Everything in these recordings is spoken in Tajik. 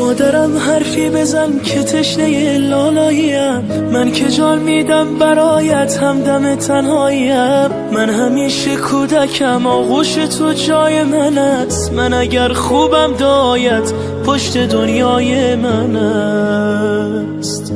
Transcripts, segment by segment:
مادرم حرفی بزن که تشنه لالاییم، من که جان میدم برایت همدم تنهاییم. من همیشه کودکم، آغوش تو جای من است. من اگر خوبم دایت پشت دنیای من است.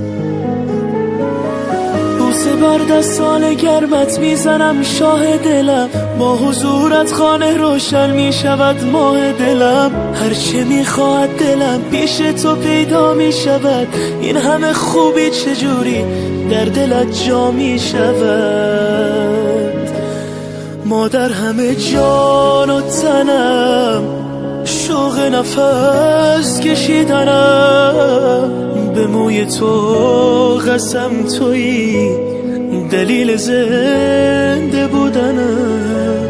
بوسه بر دستان گرمت میزنم شاه دلم، با حضورت خانه روشن میشود ماه دلم. هرچه میخواهد دلم پیش تو پیدا میشود، این همه خوبی چجوری در دلت جا میشود. مادر همه جان و تنم، شوق نفس کشیدنم، به موی تو قسم تویی دلیل زنده بودنم.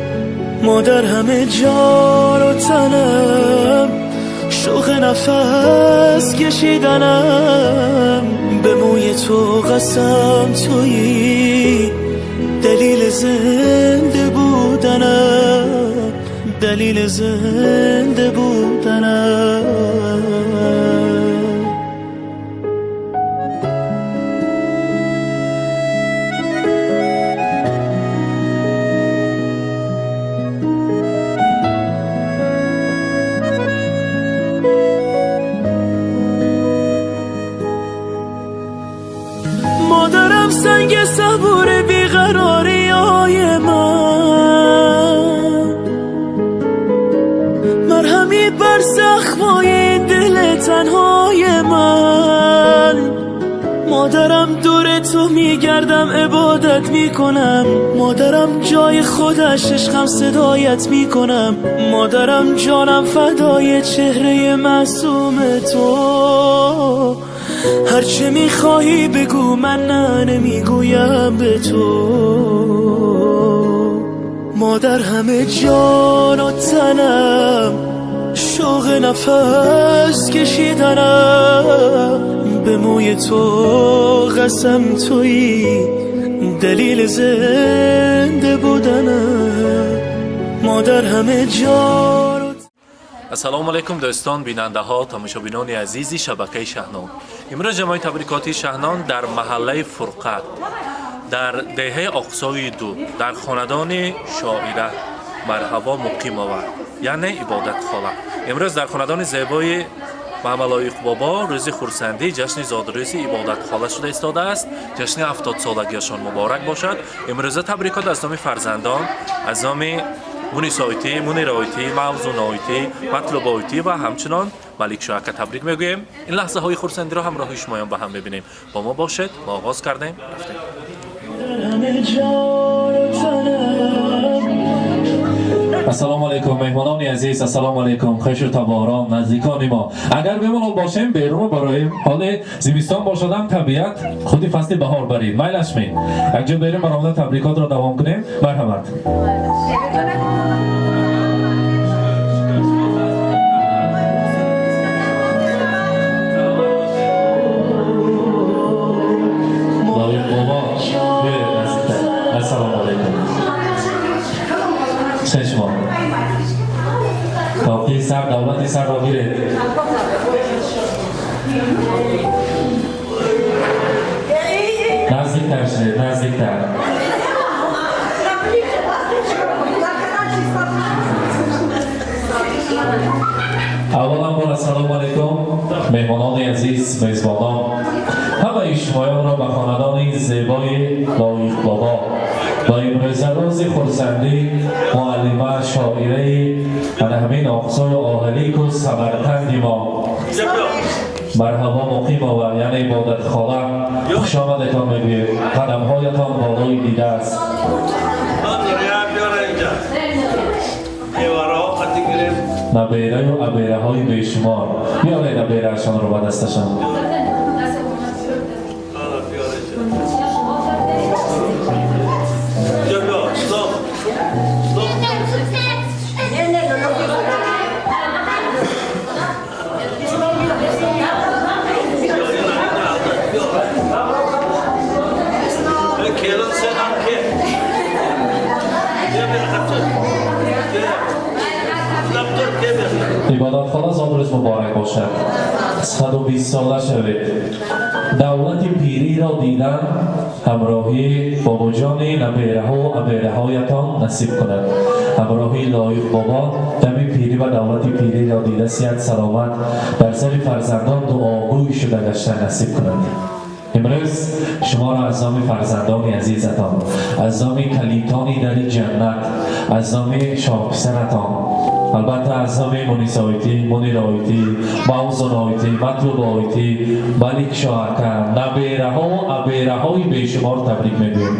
مادر همه جان و تنم، شوق نفس کشیدنم، به موی تو قسم تویی دلیل زنده بودنم، دلیل زنده بودنم. مادرم سنگ صبور بیقراری های من، مرهمی بر زخمای دل تنهای من. مادرم دور تو میگردم عبادت میکنم، مادرم جای خودش عشقم صدایت میکنم. مادرم جانم فدای چهره معصوم تو، هرچه میخواهی بگو من نه نمیگویم به تو. مادر همه جان و تنم، شوق نفس کشیدنم، به موی تو قسم تویی دلیل زنده بودنم. مادر همه جان. Ассалому алайкум дӯстон, бинандаҳо, тамошобинони азизи шабакаи Шаҳнон. Имрӯз ҷамои табрикотии Шаҳнон дар маҳаллаи Фурқат, дар деҳаи Оқсои ду, дар хонадони шоира Марҳабо Муқимова, яъне Ибодатхола. Имрӯз дар хонадони зебои Маҳаммадлоиқ бобо рӯзи хурсандӣ, ҷашни зодрӯзи Ибодатхола шуда истодааст. Ҷашни 70-солагиашон муборак бошад. Имрӯза табрикот аз номи фарзандон, аз номи Мунисоитӣ, Мунираоитӣ, Мавзуноитӣ, Матлубоитӣ ва ҳамчунон Маликшоҳ ака табрик мегӯем. Ин лаҳзаҳои хурсандиро ҳамроҳи шумоён ба ҳам мебинем. Бо мо бошед, мо оғоз кардем, рафтем. Ассалому алайкум меҳмонони азиз, ассалому алайкум хешу таборон, наздикони мо. Агар бемалол бошем, берун бароем. Ҳоле зимистон бошадам, табиат худи фасли баҳор барид. Майлашми. Якҷо берун баромада табрикотро давом кунем. Марҳамат. Лоиқ бобо, биёед наздиктар. Ассалому алайкум. Шаш моҳ. Тоқи сар, давлати сарро гиред. Наздиктар шавед, наздиктар. Аввалан бор ассалому алайкум меҳмонони азиз, мезбонон. Ҳамаи шумоёнро ба хонадони зебои Лоиқ бобо ва имрӯза рӯзи хурсандӣ муаллима шоираи ана ҳамин Оқсою оҳалику Самарқанди мо Марҳабо Муқимова, яъне Ибодатхола, хушомадетон мегӯем. Қадамҳоятон болои дидааст. Набераю абераҳои бешумор. Биёред абераашонро ба дасташон. Ибодатхона зодрӯз муборак бошад. 120 сола шавед. Давлати пириро дидан ҳамроҳи бобоҷони набераҳо абераҳоятон насиб кунад. Ҳамроҳи Лоиқ бобо дами пирӣ ва давлати пириро дида сиҳат саломат дар сари фарзандон дуогӯй шуда гаштан насиб кунад. Имрӯз шуморо аз номи фарзандони азизатон, аз номи калитони дари ҷаннат, аз номи шоҳписаратон, албатта аз номи Мунисоитӣ, Мунироитӣ, Мавзуноитӣ, Матлубоитӣ, Маликшоҳака, набераҳову абераҳои бешумор табрик мегӯем.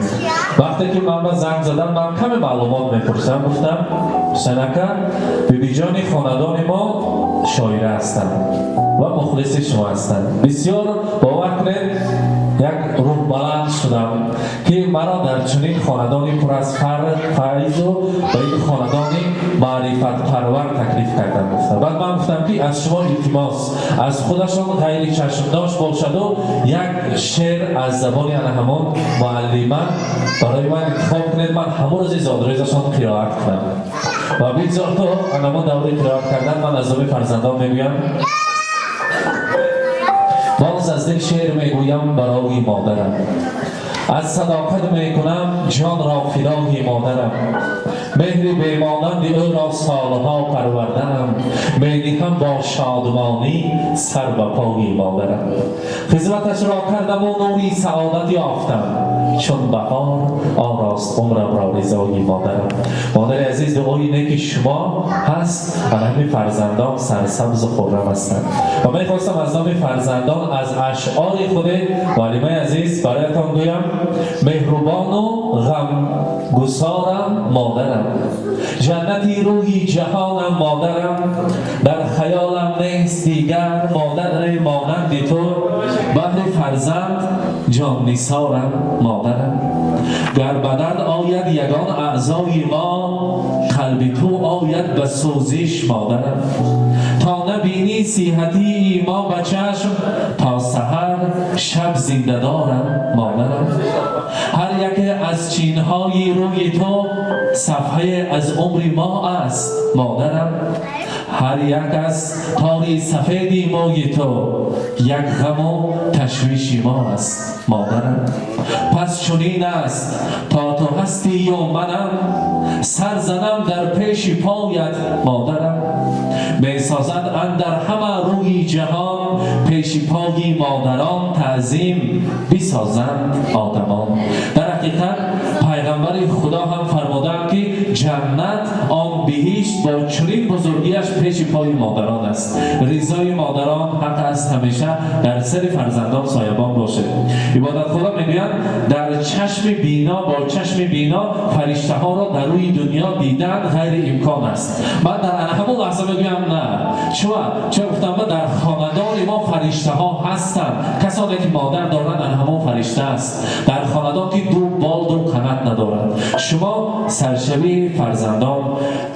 Вақте ки ман ба занг задам, ман каме маълумот мепурсам, гуфтам: «Ҳусайнака, бибиҷони хонадони мо шоира ҳастанд ва мухлиси шумо ҳастанд». Бисёр, бовар кунед, як рӯҳбаланд шудам, ки маро дар чунин хонадони пур аз файзу ба ин хонадони маърифатпарвар таклиф кардам, гуфтам. Баъд ман гуфтам, ки аз шумо илтимос, аз худашон ғайри чашмдошт бошаду як шеър аз забони ана ҳамон муаллима барои ман интихоб кунед, ман ҳамон рӯзи зодрӯзашон қироат кунам. Ва бигзор то анамон даври қироат кардан ман аз номи фарзандон мегӯям: боз аз дил шеър мегӯям барои модарам, аз садоқат мекунам ҷонро фидои модарам, меҳри бемонанди ӯро солҳо парвардаам, мениҳам бо шодмонӣ сар ба пои модарам. Хизматашро кардаму нури саодат ёфтам, чун баҳор орост умрамро ризои модарам. Модари азиз, дуои неки шумо ҳаст, ана ҳамин фарзандон сарсабзу хуррам ҳастанд. Ва мехостам аз номи фарзандон аз ашъори худи муаллимаи азиз бароятон гӯям: меҳрубону ғамгусорам модарам, ҷаннати рӯи ҷаҳонам модарам, дар хаёлам нест дигар модаре монанди ту, баҳри фарзанд ҷоннисорам модарам. Гар ба дард ояд ягон аъзои мо, қалби ту ояд ба сӯзиш модарам, то набинӣ сиҳатии мо ба чашм, то саҳар шаб зиндадорам модарам. Ҳар яке аз чинҳои рӯи ту сафҳае аз умри мо аст модарам, ҳар як аз тори сафеди мӯи ту як ғаму ташвиши мо аст модарам. Пас чунин аст: то ту ҳастию манам, сар занам дар пеши поят модарам. Месозад андар ҳама рӯи ҷаҳон пеши пои модарон таъзим бисозанд одамон. Дар ҳақиқат пайғамбари Худо ҳам фармуданд, ки ҷаннат, он биҳишт бо чунин бузургиаш пеши пои модарон аст. Ризои модарон ҳақ аст, ҳамеша дар сари фарзандон соябон бошед. Ибодатхудо мегӯянд, дар чашми бино, бо чашми бино фариштаҳоро дар рӯи дунё дидан ғайриимкон аст. Ман дар ана ҳамон лаҳза мегӯям: на, чуа ча гуфтам, дар хонадони мо фариштаҳо ҳастанд. Касоне ки модар доранд, ана ҳамон фаришта аст дар хонадон, ки ду бол, ду қанат надорад. Шумо саршавии фарзандон,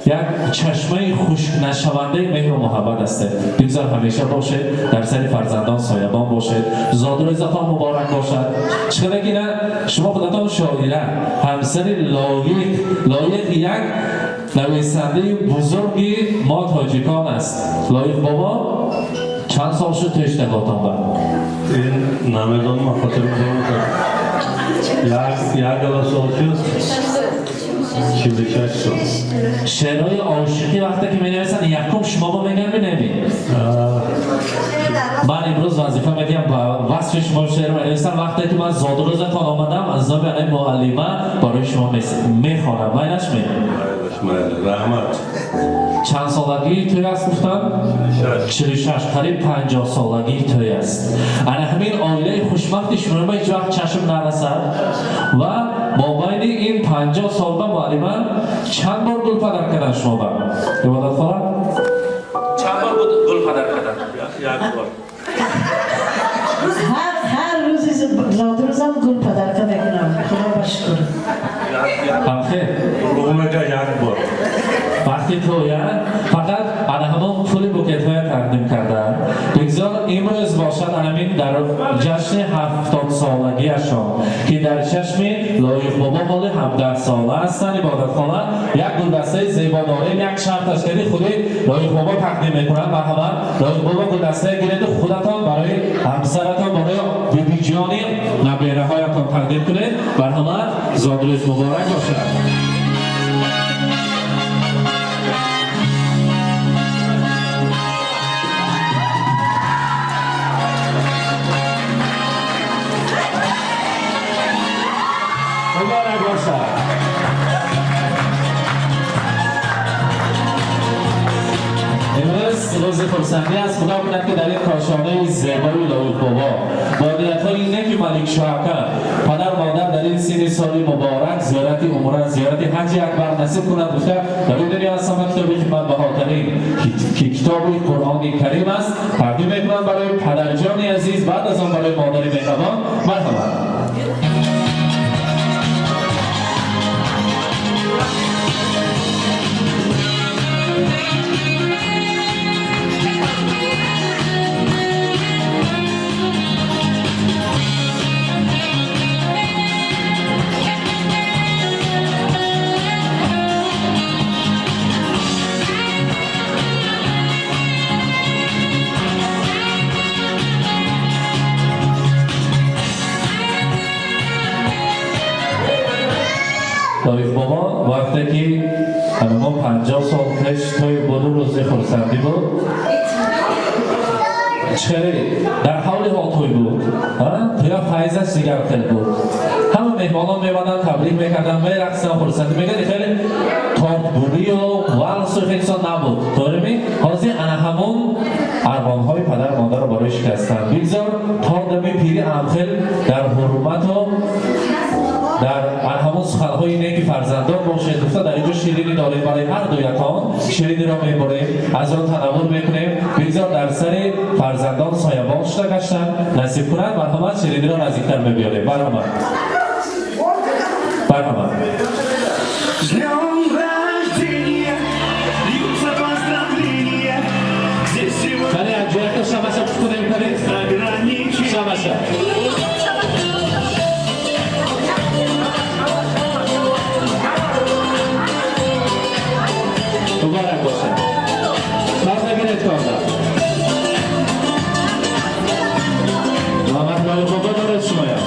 як чашмаи хушкнашавандаи меҳру муҳаббат ҳастед. Бигзор ҳамеша бошед, дар сари фарзандон соябон бошед. Зодрӯзатон муборак бошад. Чӣ ки на, шумо худатон шоира, ҳамсари Лоиқ. Лоиқ як нависандаи бузурги мо тоҷикон аст. Лоиқ бобо, чанд сол шуд тӯштаготон ба? Ин намедонам, хотир медонам, як гала сол шуд, 46 сол. Шеърҳои ошиқӣ вақте ки менависанд, якум шумо ба меган миневи? Ман имрӯз вазифа медиҳам ба васфи шумо шеър менависам. Вақте ки ман зодрӯзатон омадам, аз номи анаи муаллима барои шумо мехонам. Майлаш ме? Раҳмат. Чанд солагии тӯй аст, гуфтам? 46, қариб 50 солагии тӯй аст. Ана ҳамин оилаи хушбахти шумо ҳеҷ вақт чашм нарасад. Ва мобайни ин 50 сол ба муаллима чанд бор гул падар кардан шумо ба ибодатхона? Чанд бор гул падар кардан? Як бор. Ҳар рӯзи зодрӯзам гул падарка мекунам, худо ба шукр. Ҳамхел. Рӯмега як бор. Вақти тӯя фақат ана. ҳамон пули букетҳоя тақдим карданд. Бигзор имрӯз бошад ҳамин дар ҷашни 70-солагиашон, ки дар чашми Лоиқ бобо ҳоли 17-сола ҳастанд. Ибодатхона як гулдастаи зебо дорем, як шарташ кардӣ худи Лоиқ бобо тақдим мекунад. Марҳамат, Лоиқ бобо, гулдастае гиреду худатон барои ҳамсаратон, барои бибиҷони набераҳоятон тақдим кунед. Марҳамат, зодрӯз муборак бошад. Муборак бошад. Имрӯз рӯзи хурсандӣ аст. Худо кунад, ки дар ин кошонаи зебои Лоиқ бобо бо ниятҳои неки Маликшоҳака, падар модар дар ин синни соли муборак зиёрати умра, зиёрати ҳаҷи акбар насиб кунад гуфта, дар ин дунё аз ҳама китоби қиматбаҳотарин, ки китоби Қуръони Карим аст, тақдим мекунам барои падарҷони азиз, баъд аз он барои модари меҳрабон. Марҳамат. Лоиқ бобо, вақте ки мо 50 сол пеш тӯй буду, рӯзи хурсандӣ буд, хеле дар ҳавли ҳо тӯй буд, тӯя файзаш дигар хел буд. Ҳама меҳмонон мемаданд, табрик мекарданд, мерақсиданд, хурсандӣ мекард. Хеле тортбурию валсу хелсон набуд, торими ҳозир ана ҳамон армонҳои падар модарро барои шикастан. Бигзор то дами пирӣ ҳамхел дар ҳурмату дар ҳамон суханҳои неки фарзандон бошед гуфта, дар инҷо ширинӣ дорем барои ҳар дуятон. Шириниро мебурем, аз он танаввул мекунем. Бигзор дар сари фарзандон соябон шуда гаштан насиб кунад. Марҳамат, шириниро наздиктар мебиёрем. Марҳамат, марҳамат. С днем рождения! Льются поздравления. Здесь сегодня Кани, якҷоякто шамаша кунем, кани. ограничения. Шамаша. Муборак бошад. Кор нагиред, корда. Муҳаммад Лоиқ бобо доред шумоям.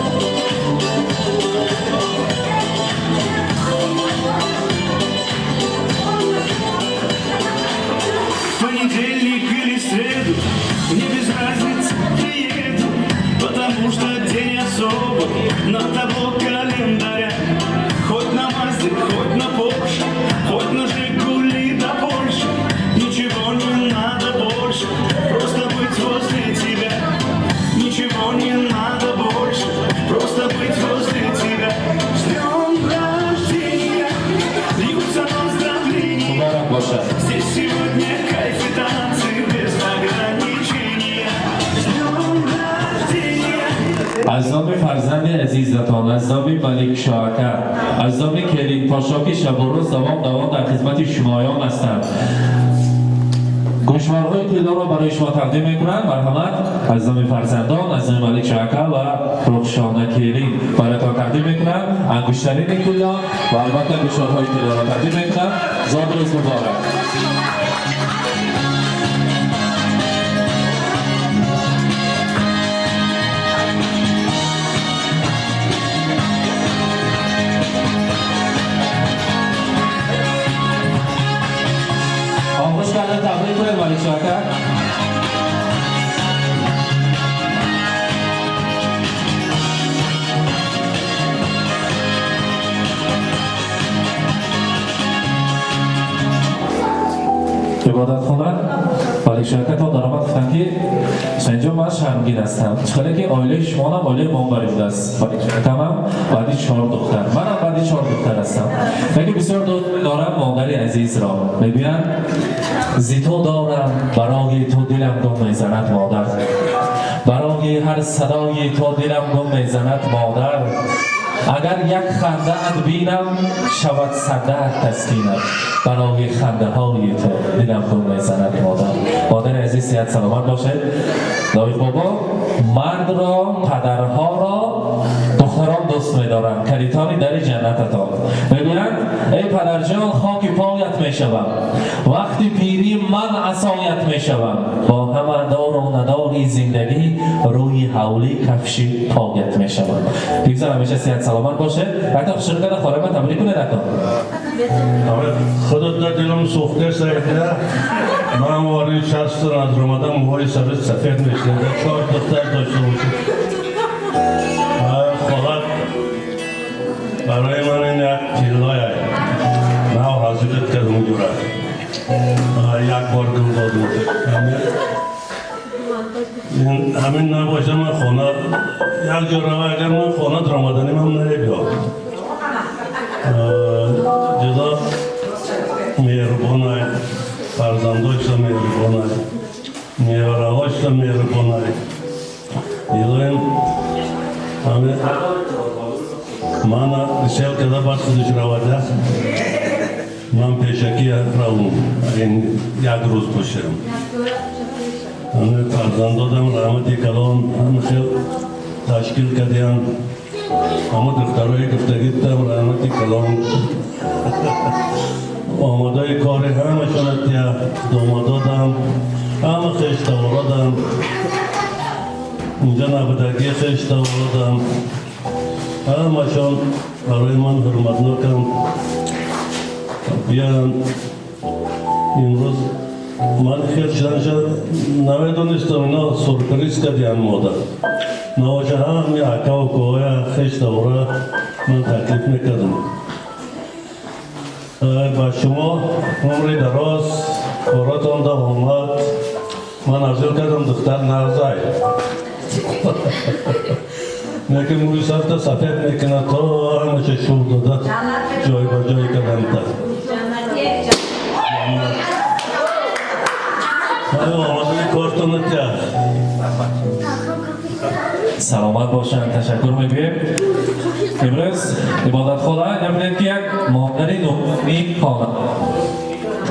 В понедельник или среду, мне без разницы, приеду, потому что день особый на того календаря. Хоть на Мазде, хоть на Порше, хоть на Жигули до Польши, ничего не надо больше, просто быть возле тебя. Ничего не надо больше, просто быть возле тебя. С днем рождения! Льются поздравления. Муборак бошад. Здесь сегодня кайф и танцы без ограничения. С днем рождения! Аз номи фарзанди азизатон, аз номи Маликшоҳака, аз номи келинпошо, ки шабу рӯз давом давом дар хизмати шумоён ҳастанд, гӯшворҳои тиллоро барои шумо тақдим мекунанд. Марҳамат, аз номи фарзандон, аз номи Маликшоҳака ва Рухшона келин бароятон тақдим мекунанд ангуштарини тилло ва албатта гӯшворҳои тиллоро тақдим мекунанд. Зодрӯз муборак. Оғӯш карда табрик кунед, Маликшоҳака. Ибодатхона, Маликшоҳака то даромад гуфтанд, ки инҷо ман шармгин ҳастам. Чӣ ки оилаи шумонам оилаи мо баридаст. Маликшоҳакамам баъди чор духтар, манам баъди чор духтар ҳастам, лекин бисёр дӯст дорам модари азизро. Мегӯянд: зи ту дорам барои ту дилам гум мезанад, модар, барои ҳар садои ту дилам гум мезанад, модар. Агар як хандаат бинам, шавад садаат таскинам. Барои хандаҳои ту дилам гул мезанад, модар. Модари азиз, сиҳат саломат бошед. Лоиқ бобо, мардро, падарҳоро духтарон дӯст медоранд, калитони дари ҷаннататон. Мегӯянд: эй падарҷон, хоки поят мешавам, вақти пирӣ ман асоят мешавам, бо ҳама дору надори зиндагӣ рӯи ҳавлӣ кафши поят мешавам. Бигзор ҳамеша сиҳат саломат бошед. Ҳатто хушрӯкада хорама табрик кунед, ако. Худат да дилам сӯхта сайда. Ман вори 60 аз омадам, мӯҳои сарат сафед мешуда. Чор духтар дошта бошед. Холат барои ман ин як тиллое. Нав ҳазират кардам ҷура. Як бор гул додам. Ин ҳамин набоша, ман хона як ҷо рава, агар ман хона даромаданим ҳам намебиёд. Ҷудо меҳрубонай, фарзандошта меҳрубонай, невараҳошта меҳрубонай. Илоҳим ҳами мана сел када баъд худаш равада, ман пешакӣ равум, ин як рӯз бошам. Ҳами фарзандодам раҳмати калон, ҳами хел ташкил кардиям. Ҳама духтарои гуфтагитам раҳмати калон. Омадаи кори ҳамашона тия, домододам, ҳама хештавородам, инҷа набудагӣ хештавородам, ҳамашон барои ман ҳурматнокам. Биён, имрӯз ман хел шуданша намедонистам, ино сюрприз кардиан модар. Навоша ҳами акаву коҳоя хештавора ман таклиф мекардам. Ба шумо умри дароз, коротон давомат. Ман арзу кардам духтар нағзай. Лекин мӯи сарта сафед мекунад, то ҳамаша шур дода ҷой ба ҷой карданта. Омадани кортона тя. Саломат бошанд, ташаккур мегӯем. Имрӯз ибодатхона мебинем, ки як модари нуҳни хона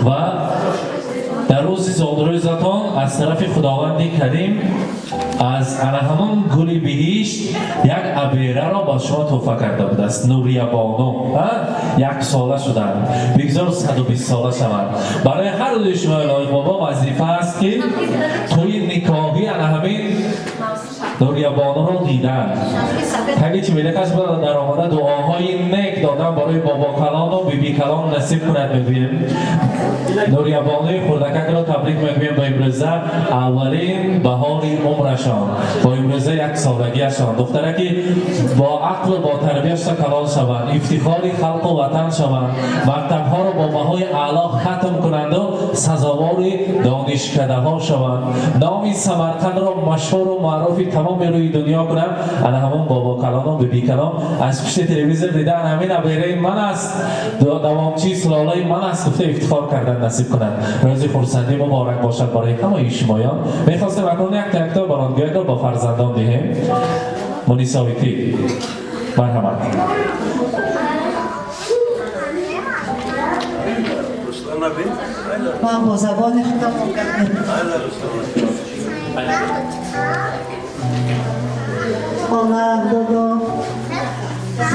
ва дар рӯзи зодрӯзатон аз тарафи Худованди Карим аз ана ҳамон гули биҳишт як абераро ба шумо тӯҳфа карда будааст. Нуриябону як сола шуданд, бигзор 120 сола шаванд. Барои ҳар дуи шумо, Лоиқ бобо, вазифа аст, ки тӯи никоҳӣ ана ҳамин Нуриябонуро дидан, таги чимилакаш дар омада дуоҳои нек додан барои бобокалону бибикалон насиб кунад мегӯем. Нуриябонуи хурдакакро табрик мегӯем ба имрӯза аввалин баҳори умрашон, бо имрӯза яксолагиашон. Духтараки бо ақлу бо тарбияшта калон шаванд, ифтихори халқу ватан шаванд, мактабҳоро бо баҳои аъло хатм кунанду сазовори донишкадаҳо шаванд, номи Самарқандро машҳуру маъруфи тамоми рӯи дунё кунанд. Ана ҳамон бобокалону бибикалон аз пушти телевизор дида, ана ҳамин абераи ман аст, давомчии сулолаи ман аст гуфта ифтихор кардан насиб кунанд. Рӯзи хурсандӣ муборак бошад барои ҳамаи шумоён. Мехостем акнун якта якто баронгӯякро ба фарзандон диҳем. Мунисовитӣ, марҳамат. Ман бо забони худам гап Она додо,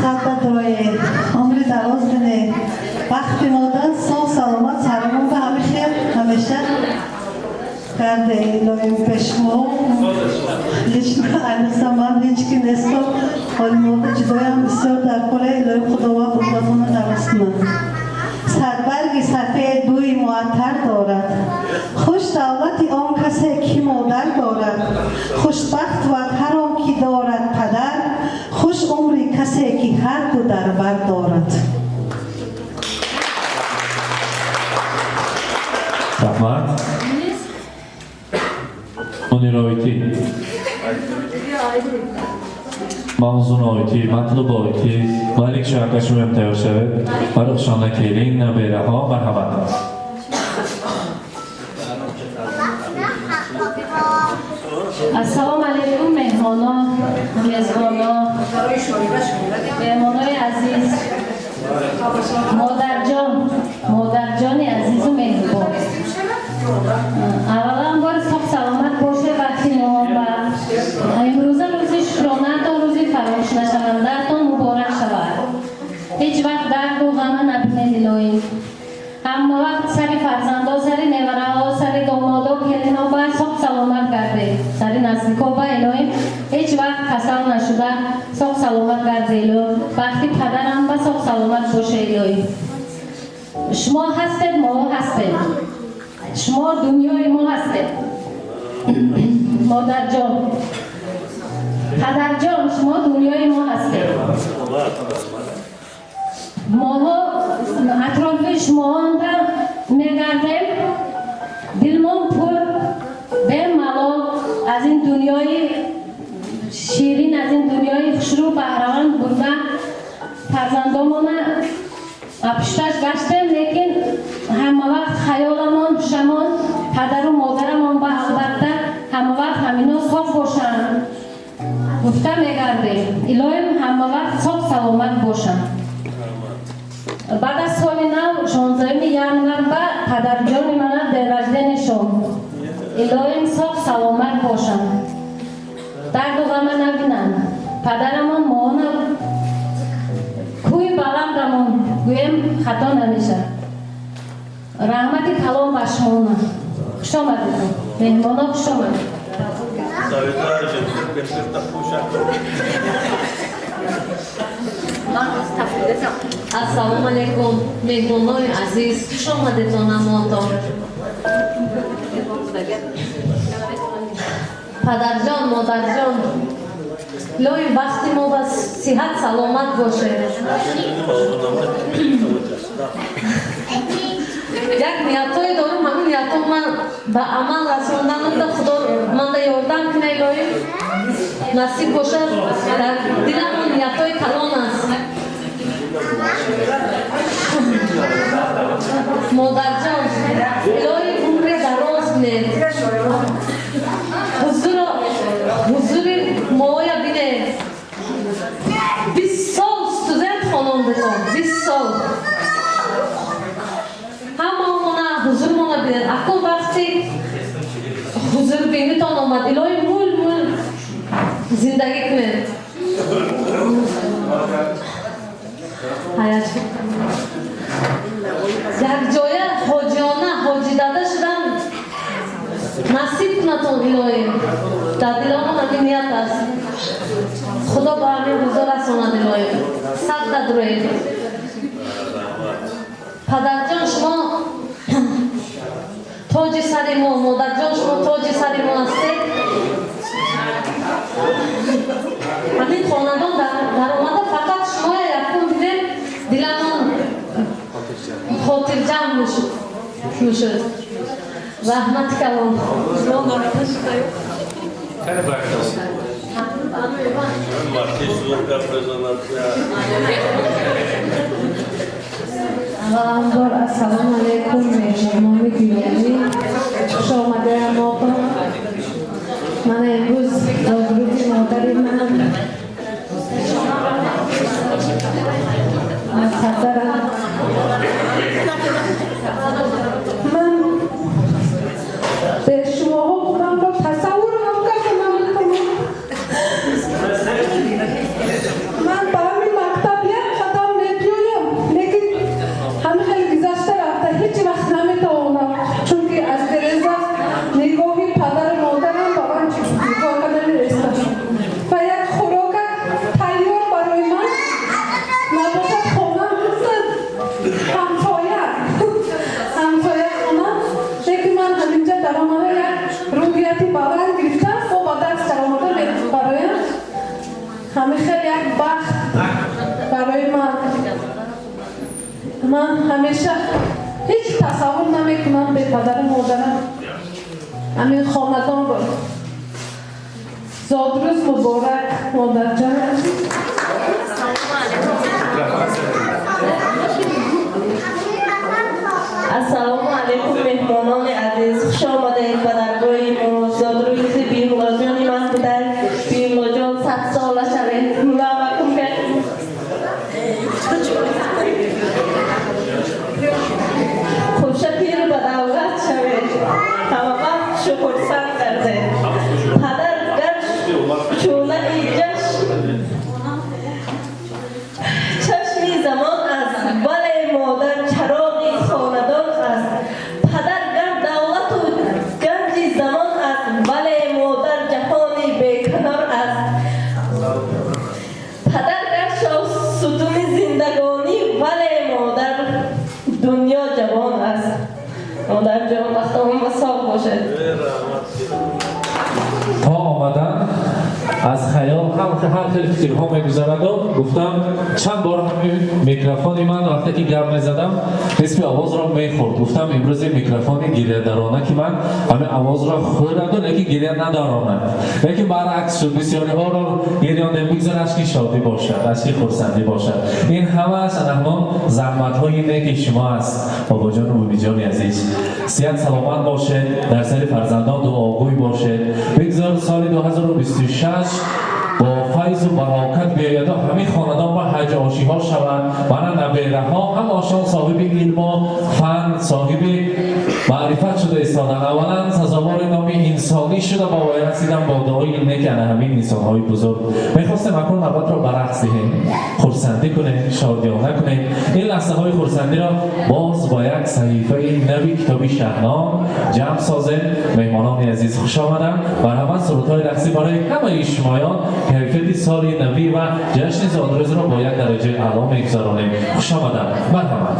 сад ба умри дароз бинед, вақти модар соғ саломат, сарамон ба ҳами хел ҳамеша карде. Илоҳим пешмо лично айниқса ман ҳеҷ ки нестам, ҳоли мода ҷудоям бисёр дар кора. Илоҳим Худованд умратона дароз кунад. Садбарги сафед бӯи муаттар дорад, хуш давлати он касе ки модар дорад, хушбахт вад ҳар он ки дорад падар, хуш умри касе ки ҳар ду дар бар дорад. Раҳмат. Мунироитӣ, мавзуноитӣ, матлубоитӣ, Малик шоака, шумоям тайёр шавед. Барухшона келин, набераҳо, марҳамат. Ассалому алайкум, меҳмоно, мезбоно. Меҳмонои азиз, модарҷон, модарҷони азизу меҳрубон, аввалан бор соғ саломат боше. Вақти мо ва имрӯза рӯзи шукронаатон, рӯзи фаромӯшнашавандаатон муборак шавад. Ҳеҷ вақт дарду ғама набинед, илоҳӣ. Ҳама вақт сари фарзандо, сари невараҳо, сари домодо, келино ба соғ саломат гардед, сари наздико ба, илоҳӣ, ҳеҷ вақт касал нашуда соғ саломат гарде, илоҳӣ. Бахти падарам ба соғ саломат боше, илоҳӣ. Шумо ҳастед, мо ҳастем, шумо дунёи мо ҳастед. Модарҷон, падарҷон, шумо дунёи мо ҳастед. Моҳо атрофи шумоонда мегардем, дилмон пур, бемалол аз ин дунёи ширин, аз ин дунёи хушрӯ баҳраванд бурда, фарзандомона пушташ гаштем, лекин ҳама вақт хаёламон, ҳушамон падару модарамон ба, албатта, ҳама вақт ҳамино соф бошанд гуфта мегардем. Илоҳим, ҳама вақт соф саломат бошанд. Баъд аз соли нав, 16 январ ба падарҷони мана день рождения шон. Илоҳим, соф саломат бошанд, дарду ғама набинанд. Падарамон моона кӯи баландамон гӯем, хато намешавад. Раҳмати калон ба шумона. Хуш омадед, меҳмоно, хуш омадед. Ассалому алайкум, меҳмонои азиз, хуш омадедон амонтон. Падарҷон, модарҷон, лои бахти мо ба сиҳат саломат бошед. Як ниятое дорум, ҳамин ниятҳо ман ба амал расонданамда Худо манда ёрдам куна, илоҳӣ, насиб бошад. Дар диламон ниятҳои калон аст. Модарҷон, илоҳи, умри дароз бинед, ҳузури моя бинед. 20 сол студент хонондетон, 20 сол ҳамаомона ҳузурмона бинед. Акун вақти ҳузурбинитон омад, илоҳи, мул мул зиндагӣ кунед. Якҷоя ҳоҷиёна ҳоҷидада шудан насиб кунатон, илоҳӣ. Дар диломон ҳамин ният аст. Худо ба ҳамин рӯзо расонад, илоҳӣ. Сад дадроед. Падарҷон, шумо тоҷи сари мо, модарҷон, шумо тоҷи сари мо ҳастед. Ҳамин хонадон даромада фақат шумоя якум дидем, диламон хотирҷамъ мешуд. Раҳмати калон. Авваланбор ассалому алайкум, меҳмонони гиромӣ, хуш омадаям мотон. Мана имрӯз зодрӯзи модари ман, падарам. Ман бе шумоҳо худамро тасаввур ҳам карда наметавонам. Ман ба ҳамин мактаб як қадам мебиёям, лекин ҳамин хеле гузашта рафта ҳеҷ вақт наметавонам, чунки аз тереза нигоҳи падару модарам ба ман нигоҳ карда мерестад ва як хӯрока тайёр барои ман набошад. Хона ҳамсоя, ҳамсоя хона, лекин ман ҳаминҷа даромада як рӯҳияти баланд гирифтам, бо ба дарс даромада бароям ҳамин хел як бахт барои ман. Ман ҳамеша ҳеҷ тасаввур намекунам бе падару модарам ҳамин хонадонро. Зодрӯз муборак, модарҷони азиз. Ассалому алайкум, меҳмонони азиз, хуш омадед ба даргоҳи мо. Зодрӯзи Бимуллоҷони ман будак. Бимуллоҷон, 100 сола шавед. Мамакум. Ҳар хел фикрҳо мегузараду гуфтам, чанд бор ҳамин микрофони ман, вақте ки гап мезадам, нисфи овозро мехӯрд. Гуфтам, имрӯзи микрофони гирядарона, ки ман ҳамин овозро хӯраду, лекин гиря надаронад. Лекин баръакс шуд, бисёриҳоро гирёндем. Бигзор ашки шодӣ бошад, ашки хурсандӣ бошад. Ин ҳамааш ана ҳамон заҳматҳои неки шумо аст, бобоҷону бубиҷони азиз. Сиҳат саломат бошед, дар сари фарзандон дуогӯй бошед. Бигзор соли 2026 бо файзу барокат биёяду ҳамин хонадон ба ҳаҷ ошиҳо шаванд. Мана набераҳо ҳамашон соҳиби илму фан, соҳиби маърифат шуда истоданд. Аввалан сазовори номи инсонӣ шуда ба воя расидан бо дуои неки ана ҳамин инсонҳои бузург. Мехостем акнун навбатро ба рақс диҳем, хурсандӣ кунем, шодиёна кунем. Ин лаҳзаҳои хурсандиро боз бо як саҳифаи нави китоби Шаҳнон ҷамъ созем. Меҳмонони азиз, хуш омаданд. Марҳамат, сурудҳои рақсӣ барои ҳамаи шумоён. Кайфияти соли навӣ ва ҷашни зодрӯзро бо як дараҷаи аъло мегузаронем. Хуш омаданд, марҳамат.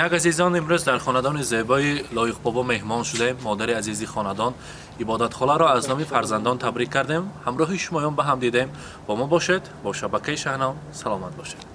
Инак, азизон, имрӯз дар хонадони зебои Лоиқ Бобо меҳмон шудаем. Модари азизи хонадон Ибодатхоларо аз номи фарзандон табрик кардем, ҳамроҳи шумоён ба ҳам дидем. Бо мо бошед, бо шабакаи Шаҳнон. Саломат бошед.